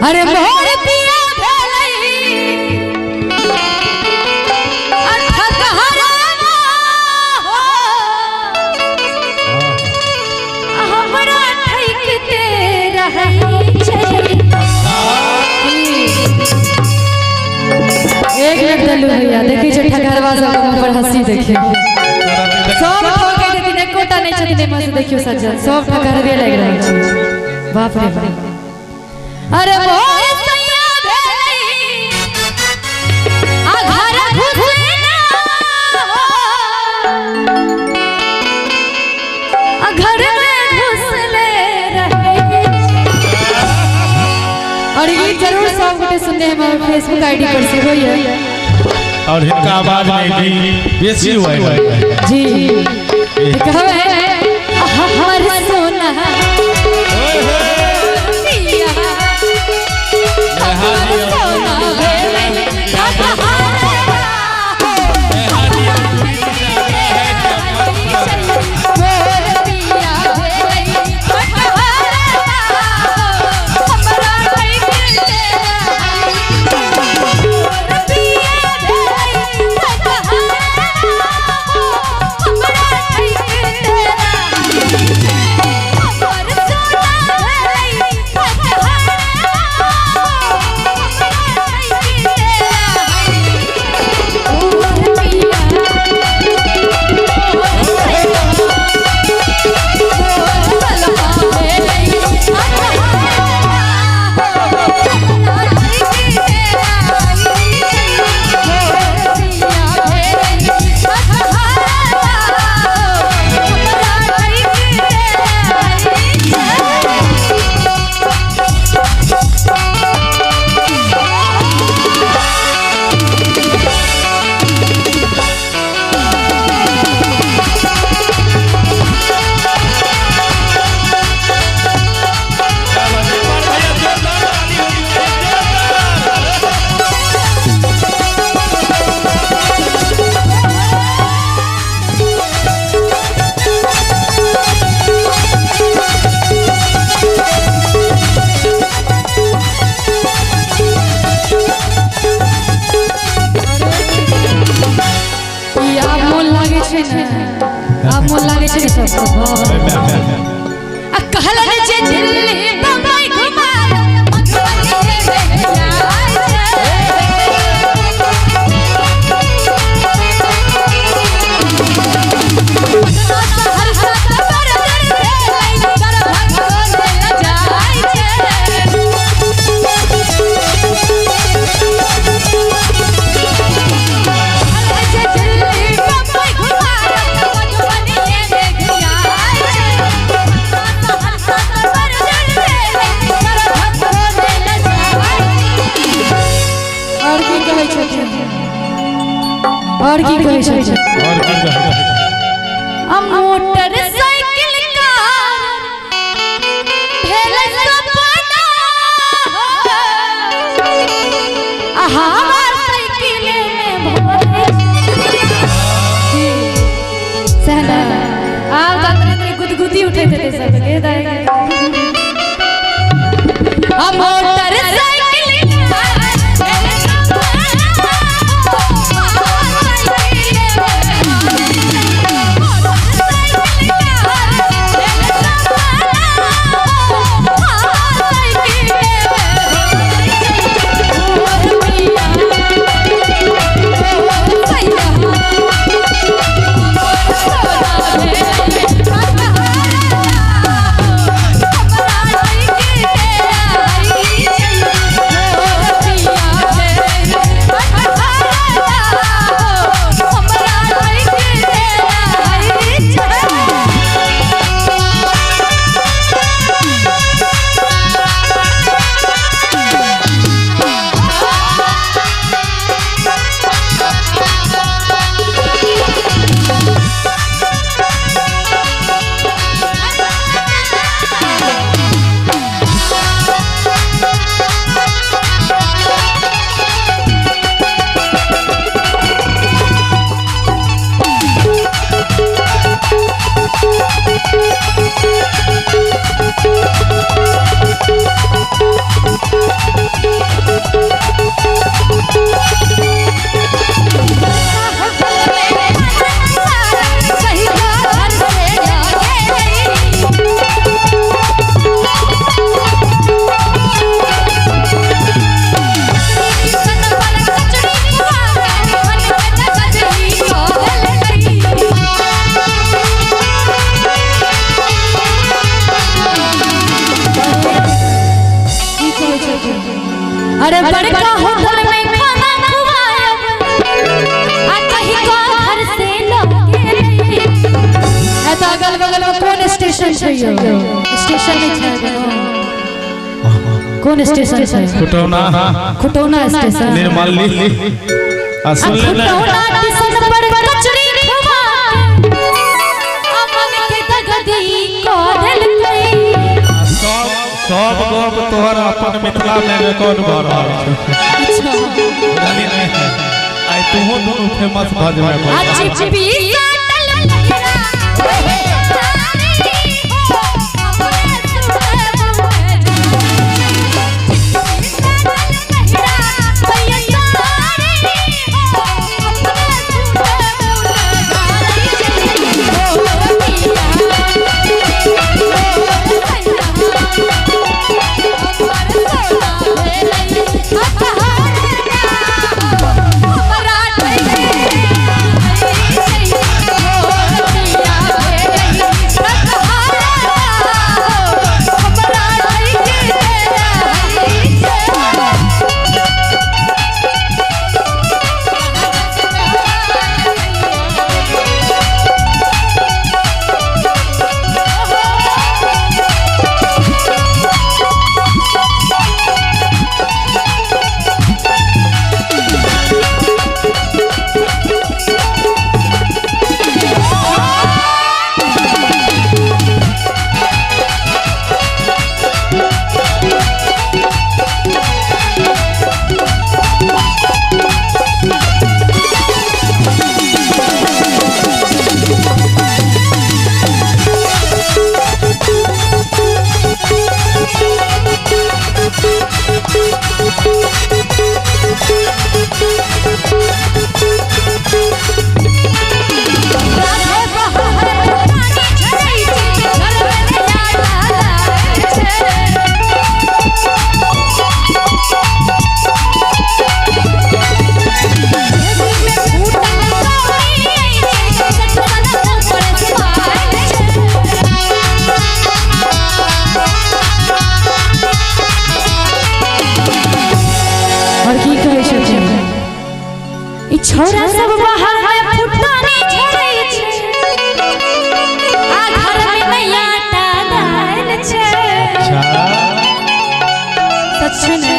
अरे मोर पिया भेलै अठहरवा हो, हमरा ठैकते रहै छै। एक मिनट दल्लू भैया, देखै छै ठकहरवा सब मुँह पर हंसी, देखियौ सब ठोकै देथिन, एकोटा नहि छथिन एहिमे से। देखियौ सज्जन सब ठकहरवे लागि रहल छै, बाप रे बाप। अरे मोर सैया भेलै आ घर घुसे ना हो, आ घर में घुसले रहै। और ई जरूर सब गोटे सुनने हैं, फेसबुक आईडी पर सेहो ये। और हिनका आवाज में भी बेसी वायरल जी कहबै हमर सोना पिया, हमर सोना भेलै मोर पिया भेलै हमरा ठैकते पिया भेलै हमरा ठैकते, हमर सोना भेलै हमरा ठैकते मोर पिया। ई आब मोन लागै छै ने, आब मोन लागै छै ने सब। आ कहलन जे दिल्ली बम्बई घुमा मधुबनी में जाय छै। पटना सहरसा त बड़ दूर भेलै, दरभंगो ने जाय छै। जे दिल्ली बम्बई घुमा मधुबनी में जाय छै। पटना सहरसा त बड़ दूर भेलै, दरभंगो ने जाय। और की कहै छथिन? और की कहै छथिन? और की कहै? आ मोटर साइकिल कार भेल सपना हो, आ हवा साइकिल में भरे सह ना। आब तऽ अंदर अंदर गुदगुदी उठैत हेतै सबके दाइ। आ मोटर साइकिल कार भेल सपना हो, हवा साइकिल में छथिन? अरे बड़का होटल में खाना खुआयब आ कहीं का घर से लगे। ए तो अगल बगल में कोन स्टेशन छै यौ? स्टेशन नहीं छै कोन स्टेशन छै? खुटौना। खुटौना स्टेशन। निर्मली आ सुन ले ने। खुटौना स्टेशन पर कचरी खुआ अमन के दगदी को देलकै। सब सब गप तोहर अपन मिथिला में रिकॉर्ड भऽ रहल छै। अच्छा। बुझलियै ने? आइ तुहो दुनू फेमस भऽ जेबै। आ चिपी साटल पहिरा सारी हो अपने सुते बुझे चिपी साटल पहिरा भैया सारी हो अपने सुते बुझे जारी हो पिया हो भैया हमर सोना भेलै अपहारा हमरा और की कहै छथिन? ई छौरा सब बाहर में फुटानी झरै छै आ घर में नैया आटा दालि छै। अच्छा। सच छै ने?